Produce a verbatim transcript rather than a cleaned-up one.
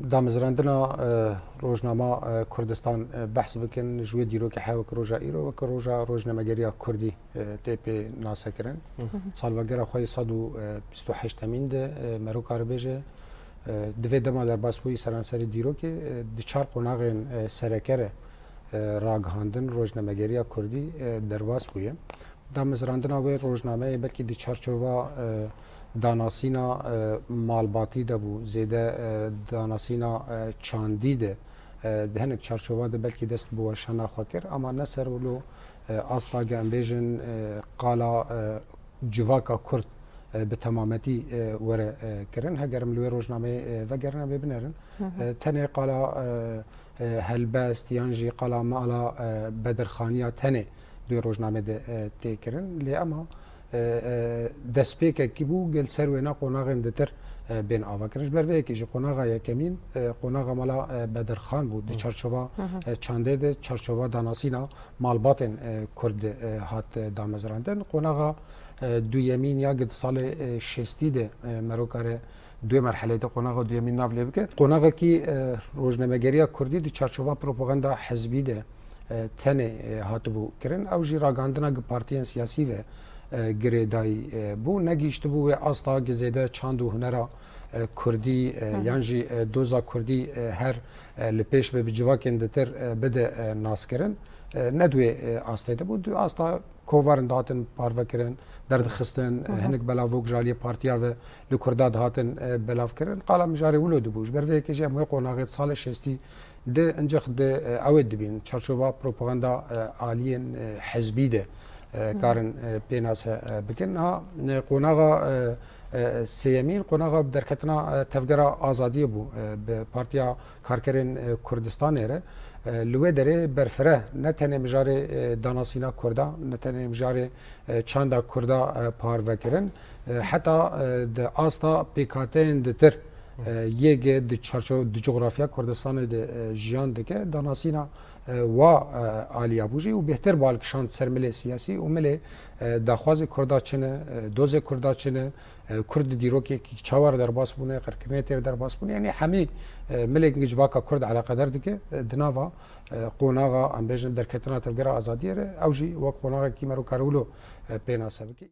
Damezrandina e, rojnama e, Kurdistan e, behs bikin, ji wê dîrokê heya wek roja îro, wek roja rojnamegeriya Kurdî e, tê pê nasekirin. Salvegera xwe yê sed û bîst û heştemîn de e, mero karibêje, e, di vê dema derbasbûyî seranserê dîrokê e, di çar qonaxên e, sereke re e, ragihandin rojnamegeriya Kurdî e, derbas bûye. Damezrandina wê rojnameyê belkî di çarçova e, danasîna e, malbatî de bû, zêde e, danasîna e, çandî de e, di hinek çarçova de belkî dest bi weşana xwe kir, ama ne ser wilo e, asta ge em bêjin e, qala e, civaka Kurd e, bi temametî e, were e, kirin. Heger em li wê rojnameyê e, vegerin, em ê binerin. E, tenê qala e, e, helbest yan jî qala mala e, bedirxaniya tenê di wê rojnamê de e, tê kirin. Lê ema e, e, destpêkekî bû, gel ser wêna qonaxên ditir e, bên avakirin. Ji ber vê yekê jî qonaxa yekemîn e, qonaxa mala e, Bedirxan bû. Di çarçova e, çandê de, çarçova danasîna malbatên e, Kurd de e, hat e, damezrandin. Qonaxa e, duyemîn ya ki di salê e, şêstî de e, mero kare di wê merheleyê de qonaxa duyemîn nav lê bike. Qonaxekî e, rojnamegeriya Kurdî di çarçova propaganda hizbî de e, tenê e, hatibû kirin. Ew jî ragihandina gi partiyên siyasî ve e, girêdayî e, bû. Negihîştibû wê asta gi zêde çand û hunera e, Kurdî e, yan jî e, doza Kurdî e, her e, li pêş be bi civakên ditir e, bide e, naskirin. E, ne di wê e, astê de bû. Di asta kovarin dihatin parvekirin, derdixistin, e, hinek belavok ji aliyê partiya ve li Kurda dihatin e, belavkirin. Qala mijarê wilo dibû. Ji ber vê yekê jî em wê qonaxê di salê şêstî di incix di e, ew ê dibîn. Çarçova propaganda e, aliyên e, hizbî de e, karin e, pênase e, bikin. Ha e, qonaxa e, e, sêyemîn, qonaxa bi derketina e, tevgera azadiyê bû. E, bi Partiya Karkerên e, Kurdistanê re e, li wê derê berfireh ne tenê mijarê e, danasîna Kurda, ne tenê mijarê e, çanda Kurda e, parve kirin. E, heta e, di asta pêkhateyên ditir e, yê ge di çarço-, di coğrafya Kurdistanê de e, jiyan dike, danasîna e, wa e, aliya bû jî û bêhtir bal kişand ser milê siyasî û milê e, daxwazê Kurda çi ne, e, dozê Kurda çi ne, e, Kurd di dîrokekî çawa re derbas bûne, qirkirinê tê re derbas bûne. Yanî hemî e, milê gi civaka Kurd eleqedar dike, e, di nava e, qonaxa, em bêjin derketina tevgera azadiyê re, ew jî wek qonaxekî mero kare wilo e, pênase bike.